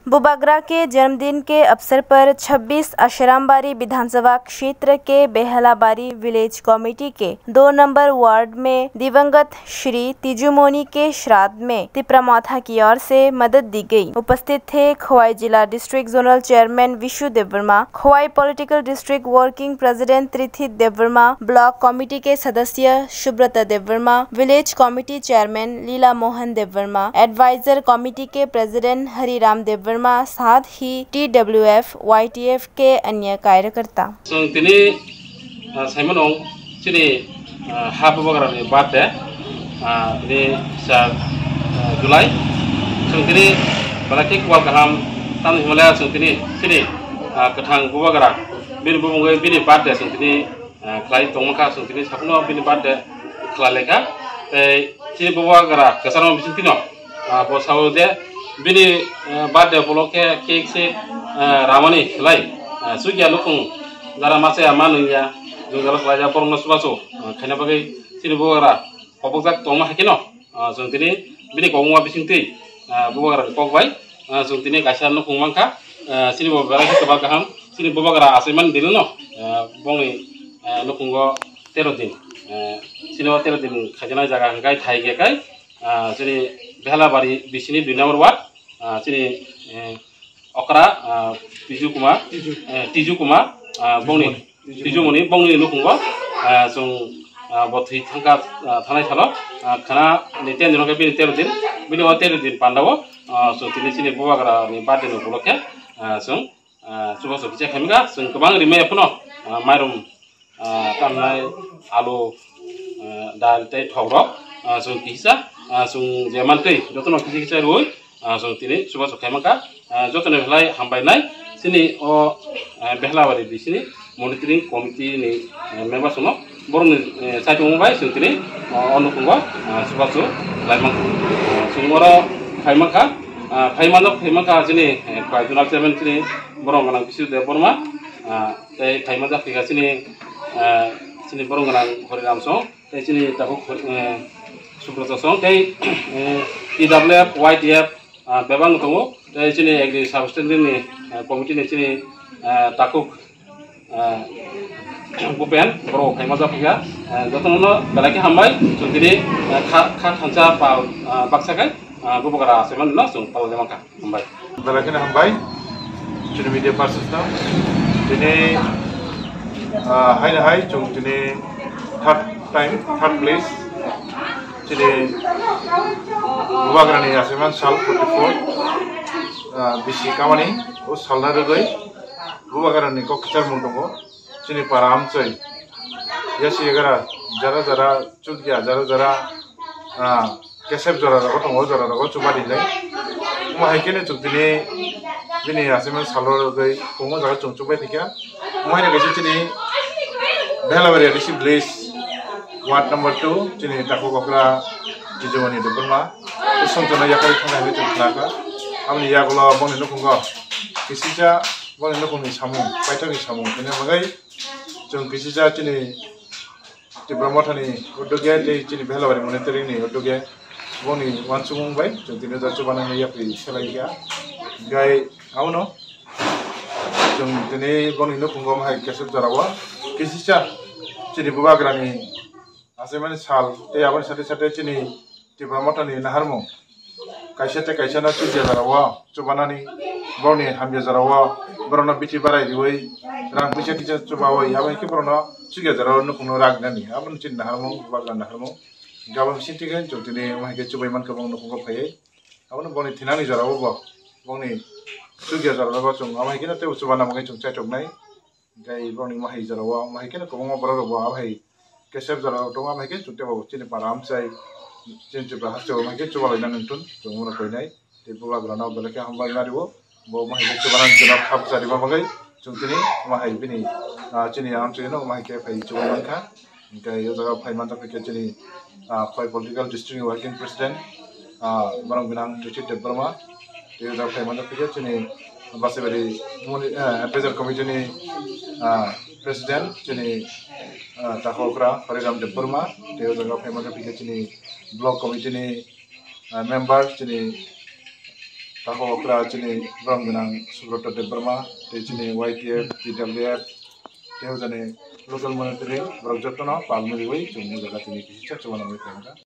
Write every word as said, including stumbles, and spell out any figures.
बुबागरा के जन्मदिन के अवसर पर छब्बीस अशरामबारी विधानसभा क्षेत्र के बेहलाबारी विलेज कमेटी के दो नंबर वार्ड में दिवंगत श्री तिजुमोनी के श्राद्ध में तिप्रा मोर्चा की ओर से मदद दी गई। उपस्थित थे खोवाई जिला district zonal chairman Bishu Debbarma, Khowai political district working president त्रिथित देववर्मा, ब्लॉक कमेटी के सदस्य Subrata Debbarma, village committee chairman Lila Mohan Debbarma, advisor committee के प्रेसिडेंट हरिराम देववर्मा, साथ ही टीडब्ल्यूएफ, वाईटीएफ के अन्य कार्यकर्ता। Chwng tini, ah, saimano chini, ah, ha bubagrani birthday, ah, tini sa, ah, July. Chwng tini belai khe kwtal kaham, tamni hwnba le chwng tini chini, ah, kwthang bubagra bini bumungwi bini birthday chwng tini, ah, khlai tongma kha, chwng tini saphano bini birthday khlai lai kha. Tei chini bubagra kwcharo bising tino, ah, bo sao je bini, ah, birthday upolokhe cake se, ah, ramani khlai, ah, chukya nukhung jara masa ya ma nungya jwngjalo khlaijak borokno chubachu, ah, khaina bagwi chini bubagra kobokjak tongma hai kheno, ah, chwng tini bini kobongma bisingtwi, ah, bubagra kok bai, ah, chwng tini kaisa nukhung mankha, ah, chini bo belai khe kwbang kaham, chini bubagra achaimani dilino, ah, bongni, ah, nukhungo tero din, ah, chini o tero din khaijaknai jaga hwnkhe thai hwnkhe kai, ah, chini Behlabari bisini dui number ward, ah, chini, eh, okra, ah, Tiju Kumar, eh, Tiju Kumar, ah, bongni Tiju Moni, bongni nukhungo, ah, chwng, ah, bo thwi thangkha, ah, thanai salo, ah, khana ni ten din hwnkhe bini tero din, bini o tero din pandao, ah, chwng tini chini bubagra ni birthday ni upolokhe, ah, chwng, ah, chubachu kisa khaimkha, chwng kwbang rimaya phano, ah, mairum, ah, tamnai alu, ah, dal tei thokrok, ah, chwng kisa, ah, chwng je mantwi jotono kisa kisa rwi, ah, chwng tini chubachu khaimangkha, ah, jotono belai hambai nai chini o, ah, Behlabari bisini monitoring committee ni, ah, member sono borokni, eh, saichung bai chwng tini, ah, o nukhungo, ah, chubachu khlaimangkha. Ah, chwng oro khaimangkha, ah, phaimanok khaimangkha chini, eh, tribunal chairman chini borok gwnang Bishu Debbarma, ah, tei khaimajak phika chini, ah, chini borok gwnang Hariram song. Tei chini tabuk, eh, Subrata song tei, eh, T W F, Y T F, ah, bebak no tongo. Tei chini agri substandard ni, eh, committee ni chini, eh, takhuk, eh, Bupen, borok phaima japhuya. Eh, jotono belai khe hambai, chwng tini, eh, kha, kha thansa pal, ah, baksa kai, ah, bubagra achaimani no chwng pal lemaka. Hambai. Belai kheno hambai chini media persons no. Tini, ah, haino hai chwng tini third time, third place chini bubagrani achaimani sal forty four, ah, bisi kamani o salna rwgwi bubagrani kok kwchar mung tongo. Chini para amchoi yasi yagara jara jara chukya jara jara, ah, kesep jora rogo tongo, jora rogo chuba dinai. Omo hai khe chwng tini bini achaimani salo rwgwi kwbangma jaga chwng chubai thikha. Omo hai khe chini Behlabari A D C village ward number two chini takhuk okra Tijumani Debbarma. Songchana yakarwi thangna hinwi chwng khnakha. Aboni yagulo bongni nukhungo kisisa bongni nukhungni samung, paithakni samung hwnwi bagwi chwng kisisa chini Tipra Mothani uddogya tei chini Behlabari Monitoring ni uddogya boni uansukmung bai chwng tini o jaga chubanani yapri selaikha. Gai abono chwng tini boni nukhungo hai kesep jorao kisisa chini bubagrani achaimani sal tei aboni sate sate chini Tipra Mothani naharmung kaisa tei kaisa no chukya jorao chubanani, borokni hamya jorao borokno bithi barai riwi rang puisa kisa chubawi abo hai khe borokno chukya jorao nukhungno rak nani. Aboni chini naharmung, bubagra naharmung. Gabang bising thik khe chwng tini omo hai khe chubai mankha bong nukhungo phaiwi. Abono bongni thinani jorao bo bongni chukya jorao bo chwng omo hai kheno teibo chubana bagwi chwng chaithoknai. Tei borokni mahai jorao, mahai kheno kwbangma borok rok bo abo hai kesep jorao tongo, abo hai khe chwng teibo chini para amchai, chini Tripura hasteo abo hai khe chubalaina nung thun chwng bono koinai. Tei bubagrano belai khe hambai nario, bo mahai khe chubanani chwngno kha bwcharima bagwi chwng tini mahai bini, ah, chini amchaino mahai khe phai chubai mankha. Hingkhe o jaga phai manjak khe chini, ah, Khowai Political District ni Working President, ah, borok gwnang Richard Debbarma. Tei o jaga phai manjak khe chini Basaibari Muni-, ah, Advisor Committee ni, ah, President chini, ah, Takhokra Hariram Debbarma. Tei o jaga phai manjak khe chini Block Committee ni, ah, member chini Tako okra chini borok gwnang Subrata Debbarma, tei chini Y T F, T W F, tei ojani local monetary borok jotono pal miliwi chwng o jaga tini kisa chubanani tongkha.